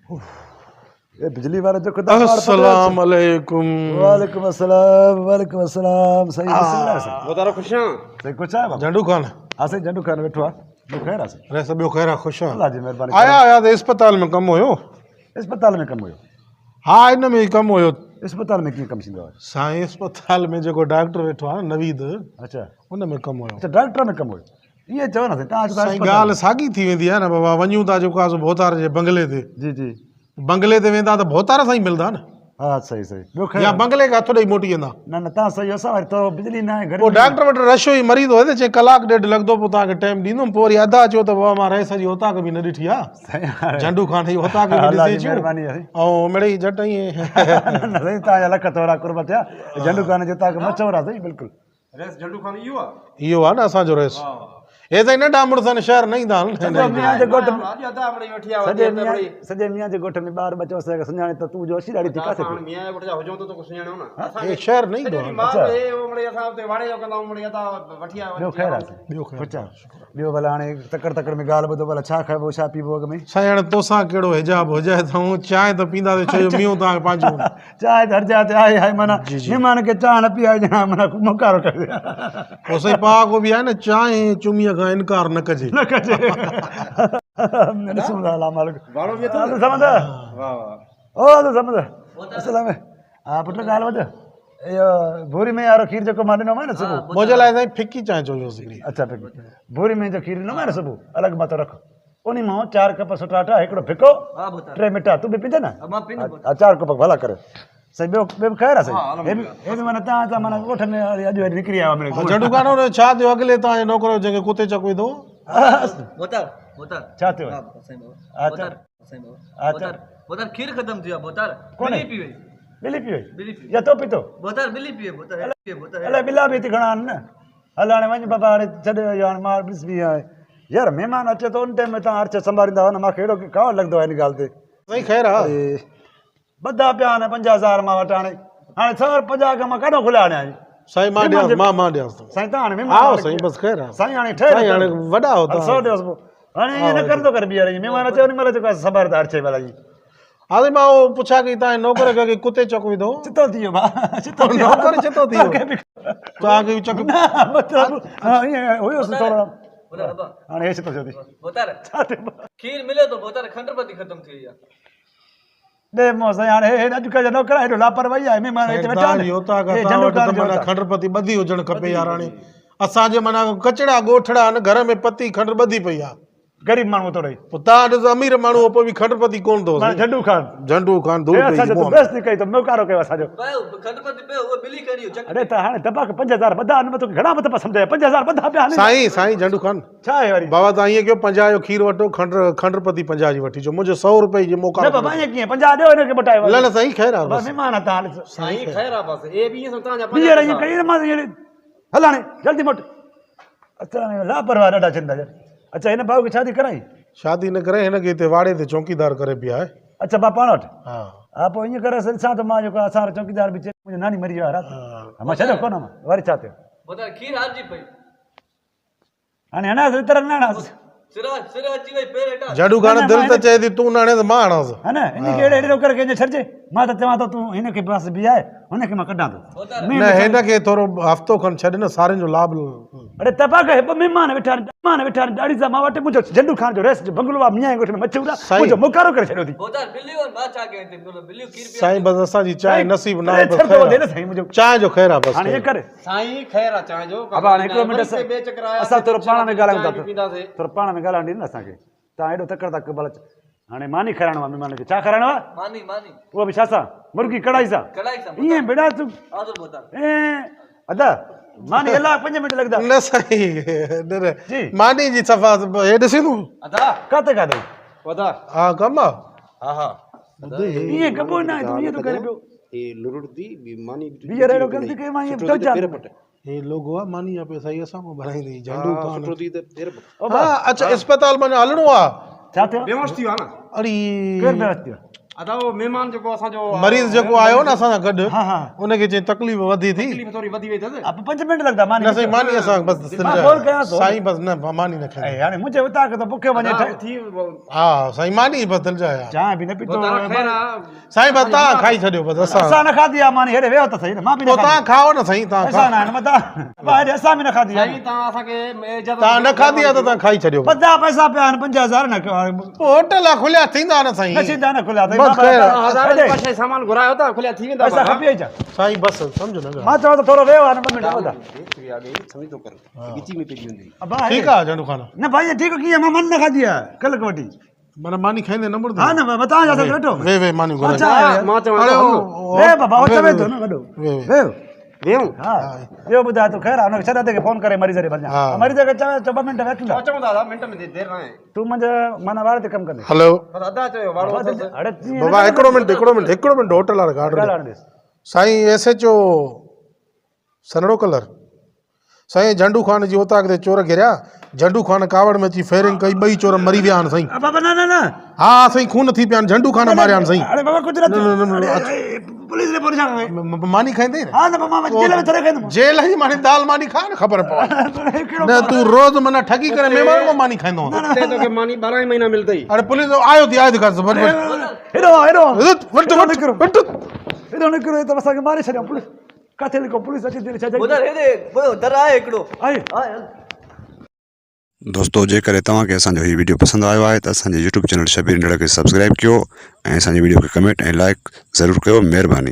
اي بجلي وارا جو خدا السلام عليڪم. وعليڪم السلام وعليڪم السلام سائين بسم الله سائين. وڌارو خوش آن. سائين خوش آهيو بابا. جهنڊو خان. ها سائين جهنڊو خان ويٺو آ. ٻيو خير آ سائين. رئيس ٻيو خير آ خوش آن. الله جي مهرباني. آيا آيا ته اسپتال ۾ ڪم هيو. اسپتال ۾ ڪم هيو. ها ان ۾ ڪم هيو. اسپتال ۾ ڪيئن ڪم ٿيندو آ. سائين اسپتال ۾ جيڪو ڊاڪٽر ويٺو آ نه نويد. اڇا. ان ۾ ڪم هيو. اڇا ڊاڪٽر ۾ ڪم هيو. ائين چئو نه سائين تان سائين ڳالهه ساڳي ٿي ويندي آهي نه بابا وڃون ٿا جيڪو آهي سو ڀوتار جي بنگلي تي. جي جي. بنگلي تي ويندا ته ڀوتار سان ئي ملدا نه. ها صحيح صحيح ٻيو خير يا بنگلي کي هٿ ڏئي موٽي ايندا. نه نه تان صحيح اسان وري ٿورو بجلي نه آهي گرمي. پوء ڊاڪٽر وٽ رش هئي مريض هو ته چئي ڪلاڪ ڏيڍ لڳندو پوء توهان کي ٽائيم ڏيندم پوء وري ادا چيو ته بابا مان رئيس جي اوطاق به نه ڏٺي آهي جهنڊو خان جي اوطاق به ڏسي اچون ۽ مڙئي جهٽ ائين. نه نه سائين توهان جا لک ٿورا قرب ٿيا جهنڊو خان جي اوطاق مشهور آهي سائين بلڪل. رئيس جهنڊو خان اهو آ. اهو آ نه اسان جو رئيس. هي سائين ننڍا مڙس آهن شهر نه ايندا آهن. سڄي ميان جي ڳوٺ ۾ سڄي ميان سڄي ميان جي ڳوٺ ۾ ٻار ٻچو اسان کي سڃاڻي ته تون جو اڇي ڏاڙهي ٿي ڪاٿي ٿي. ميان جي ڳوٺ جا هجون ته توکي سڃاڻيون نه. هي شهر نه ايندو آهي. اڇا. ٻيو خير آ سائين. ٻيو خير. ٻيو ڀلا هاڻي تڪڙ تڪڙ ۾ ڳالهه ٻڌو ڀلا ڇا کائبو ڇا پيبو اڳ ۾. سائين هاڻي توسان ڪهڙو حجاب هجائي اٿئون چانهه ته پينداسين ڇو جو مينهون توهان کي پنهنجو. چانهه ته هر جاء تي آهي آهي معنيٰ مهمان کي چانهه نه پيارجي ها معنيٰ مڪارو ڪري. پوء سائين پهاڪو به آهي نه چانهه چميء کان انڪار نه ڪجي. نه ڪجي. ڏسون ٿا الله مالڪ. واڙو به اٿو نه. سمجھ. واه واه. او سمجھ. اصل ۾ ها پٽ ڳالهه ٻڌ. اهو ڀوري مين وارو کير جيڪو مان ڏنو مانء نه صبح. منهنجي لاء سائين ڦڪي چانهه چويوس هڪڙي. اڇا ڦڪي. ڀوري مين جو کير ڏنو مانء نه صبح الڳ مان ٿو رک. انهي مان چار ڪپ سٽاٽا هڪڙو ڦڪو ٽي مٺا تون به پيندين نه؟ ها چار ڪپ ڀلا ڪريو. سائين ٻيو ٻيو به خير آ سائين. هي به هي به معنيٰ تان تان معنيٰ ڳوٺ ۾ اڄ وري نڪري آيو آهي. جهنڊو ڪانه هن جو ڇا ٿيو اڳلي تان جي نوڪر جنهن کي ڪتي چڪ وڌو. ڀوتار ڀوتار ڇا ٿيو؟ ها سائين بابا ها ڀوتار سائين بابا ها ڀوتار ڀوتار کير ختم ٿي ويو آ ڀوتار ڪونهي. ٻلي پي وئي. ٻلي پي وئي. ٻلي پي وئي. يا تو پيتو؟ ڀوتار ٻلي پي وئي ڀوتار پي وئي ڀوتار. الائي ٻلا به هتي گهڻا آهن نه. هل هاڻي وڃ بابا هاڻي ڇڏ اهو هاڻي مان ڏس به آهي. يار مهمان اچي ٿو ان ٽائيم ۾ تان هر شيء سنڀاريندا آهيو نه مان کي اهڙو ڪاوڙ لڳندو آهي ان ڳالهه تي. سائين خير آ. ٻڌا پيا آهن 50,000 مان وٽ هاڻي هاڻي 150 کان مان ڪاڏو کليا آڻيان. سائين مان ڏيانس مان مان ڏيانس ٿو. سائين تان هاڻي مهمان آئو سائين بس خير آ. سائين هاڻي ٺهي سائين هاڻي وڏا آهو تان. 100 ڏيوس پوء. هاڻي ائين نه ڪر ٿو ڪر ٻيهر ائين مهمان اچي ان مهل جيڪو سنڀاري ٿا هر شيء ڀلا ائين. ها سائين مان اهو پڇا ڪئي تان نوڪر کي ڪي ڪتي چڪ وڌو. چتو ٿي ويو ڀا چتو ٿي ويو. نوڪر چتو ٿي ويو. توهان کي چڪ نه مطلب ائين هيوس ٿورو. هاڻي هي چتو ٿيو ٿي. ڀوتار ڇا ٿيو. کير مليو ٿو ڀوتار کنڊ پتي ختم ٿي وئي آ. ڏي مون سائين هاڻي هي اڄڪلهه جا نوڪر هيڏو لاپرواهي آهي مهمان هتي ويٺا آهن. سائين اوطاق اسان وٽ ته معنيٰ کنڊ پتي ٻڌي هجڻ کپي يار هاڻي اسان جي معنيٰ ڪچڙا ڳوٺڙا آهن گهر ۾ پتي کنڊ ٻڌي پئي آهي. غريب ماڻهو ٿو رهي. پوء تان ڏس امير ماڻهو هو پوء به کنڊ پتي ڪونه ٿو معنيٰ جهنڊو خان. جهنڊو خان ڌوڙ پئي اسان جو منهن ته بيستي ڪئي تو موڪارو ڪيو اسان جو. پيو کنڊ پتي پيو اهو ٻلي کڻي ويو چڪ. اڙي ته هاڻي دٻا کي 5000 ٻڌا آهن مان توکي گهڻا به دفعا سمجهايو 5000 ٻڌا پيا آهن. سائين سائين جهنڊو خان. ڇا آهي وري؟ بابا توهان ائين ڪيو 50 جو کير وٺو کنڊ کنڊ پتي 50 جي وٺي اچو منهنجو 100 روپئي جي موڪارو نه بابا ائين ڪيئن 50 ڏيو هن کي موٽايو نه نه سائين خير آ بس مهمان آ توهان ڏسو سائين خير آ بس اي به ائين توهان جا 50 ٻيهر ائين ڪئي نه مان ائين هل هاڻي جلدي موٽ اصل ۾ لاپرواهه ڏاڍا ٿين ٿا يار اڇا هن ڀاء کي شادي ڪرائي شادي نه ڪرائي هن کي هتي واڙي تي چونڪيدار ڪري بيهائي اڇا با پاڻ وٽ ها ها پوء ائين ڪري ڏسان ته مان جيڪو اسان وارو چونڪيدار به چئي منهنجو ناني مري ويو آ رات مان ڇڏيو ڪونه مان وري ڇا ٿيو ڀوتار کير هارجي پئي هاڻي هڻاس وتر نه هڻاس. جهڙو گاڻ دل ته چئي ٿي تون نه هڻين ته مان هڻانس. ها نه ان کي اهڙي اهڙي نوڪر کي ائين ڇڏجي. مان ته چوان ٿو تون هن کي بس بيهاء هن کي مان ڪڍان ٿو. نه هن کي ٿورو هفتو کن ڇڏ نه سارين جو لاڀ. اڙي تباهه ڪيو ٻه مهمان ويٺا آهن مهمان ويٺا آهن ڏاڙهي سان مان وٽ منهنجو جهنڊو خان جو رئيس جو بنگلو آهي ميان جي ڳوٺ ۾ مشهور آهي منهنجو موڪارو ڪري ڇڏيو اٿئي. سائين بس اسان جي چانهه نصيب نه آهي بس خير آهي چانهه جو خير آهي بس هاڻي ائين ڪر. سائين خير آ چانهه جو ابا هاڻي هڪڙو منٽ اسان ٿورو پاڻ ۾ ڳالهايون ٿا ٿورو پاڻ ۾ ڳالهائڻ ڏي نه اسان کي تان ايڏو تڪڙ ٿا ڪيو ڀلا هاڻي ماني کارائڻو آ مهمان کي ڇا کارائڻو آ ماني ماني اهو به ڇا سان مرغي ڪڙائي سان ڪڙائي سان ائين بيڙا تون حاضر ڀوتار اي ادا ماني الا 5 منٽ لڳدا نه سائين نه نه جي ماني جي صفا هي ڏسين تون ادا ڪاٿي کاڌو ادا ها ڪم آ ها ها ائين ڪبو نه آهي تون ائين ٿو ڪري پيو هي لرڙدي ٻي ماني به ٻيهر اهڙو غلطي ڪئي مان ائين تو چان هي لوگو آ ماني جا پئسا هي اسان مان ڀرائيندي جهنڊو خان سٺو ٿي ته پير ها اڇا اسپتال مان هلڻو آ ڇا ٿيو بيهوش ٿي ويو آ نه اڙي ڪير بيهوش ٿي ويو؟ ادا اهو مهمان جيڪو اسان جو مريض جيڪو آيو نه اسان سان گڏ ها ها ان کي چئي تڪليف وڌي ٿي. تڪليف ٿوري وڌي وئي اٿس. ها پنج منٽ لڳندا ماني. نه سائين ماني اسان بس مان فون ڪيان ٿو. سائين بس نه ماني نه کائي. هاڻي منهنجي اوطاق ته بکيو وڃي ادا اٿي ها سائين ماني بس دل جا يار. چانهه به نه پيتو. ڀوتارا خير آ. سائين بس تان کائي ڇڏيو بس اسان. اسان نه کاڌي آ ماني هيڏي ويهو ته سهي نه مان به نه پوء تان کائو نه سائين تان پئسا نه آهن متان هيڏي اسان به نه کاڌي آ. سائين تان اسان کي اجازت تان نه کاڌي آ ته تان کائي ڇڏيو. پنجاهه پئسا پيا آهن 5000 نه پوء هوٽل آ کليا ٿيندا نه سائين. نه ٿيندا نه کليا بس خير آ. هزار روپيا شي سامان گهرايو ٿا کليا ٿي ويندا. پئسا کپي ڇا؟ سائين بس سمجهه نه ڳالهه. مان چوان ته ٿورو ويهو آ نه ٻه منٽ ٻڌا. ڳچي ۾ پئجي ويندي. ٺيڪ آ جهنڊو خان. نه ڀائي ٺيڪ ڪيئن مان ماني نه کاڌي آ ڪلڪ وٺي. معنيٰ ماني کائيندي نه مڙندو. ها نه مان توهان جا ساٿ ويٺو. وي وي ماني گهرائي. اڇا مان چوان ٿو وي بابا هو چوي ٿو نه وڏو. V V. ويهون. ها ٻيو ٻڌاء تون خير آ هن کي ڇڏ ادي کي فون ڪري مريض ڏي ڀڄان. مريض کي چوي ته ٻه منٽ ويٺ نه. چون ٿا منٽ ۾ دير نه آهي. تون منهنجو معنيٰ واڙي تي ڪم ڪندين. هلو. بس ادا چيو واڙو اٿس. اڙي تيئن بابا هڪڙو منٽ هڪڙو منٽ هڪڙو منٽ هوٽل واري کي آرڊر ڏي. سائين ايس ايڇ او سنهڙو ڪلر. سائين جهنڊو خان جي اوطاق تي چور گهريا، جهنڊو خان ڪاوڙ ۾ اچي فائرنگ ڪئي، ٻئي چور مري ويا آهن سائين. بابا نه نه نه. ها ها سائين خون ٿي پيا آهن، جهنڊو خان ماريا آهن سائين. اڙي بابا ڪجهه نه ٿيو. پوليس رپورٽ ڇا ڪري؟ ماني کائيندين؟ ها نه مان جيل ۾ ٿوري کائيندم. جيل جي ماني دال ماني کاء نه خبر پوي. نه تون روز معنيٰ ٺڳي ڪري مهمان کان ماني کائيندو آهين. هتي توکي ماني 12 ئي مهينا ملندئي. اڙي پوليس آيو ٿي آيو ٿي کاڌ وٺ وٺ. هيڏو آ هيڏو آ. وٺ وٺ وٺ. هيڏو نڪرو هي ته اسان کي ماري ڇڏيو پوليس. ڪاٿي لڪو پوليس اچي ٿي ڇا ٻڌر هيڏي ٻيو در آهي هڪڙو. آهي. آهي هل. دوستو جيڪڏهن توهان کي اسان جو هي وڊيو پسند آيو آهي ته اسان جي يوٽيوب چينل شبير انڙ کي سبسڪرائب ڪيو ۽ اسان جي وڊيو کي ڪمينٽ ۽ لائڪ ضرور ڪيو مهرباني.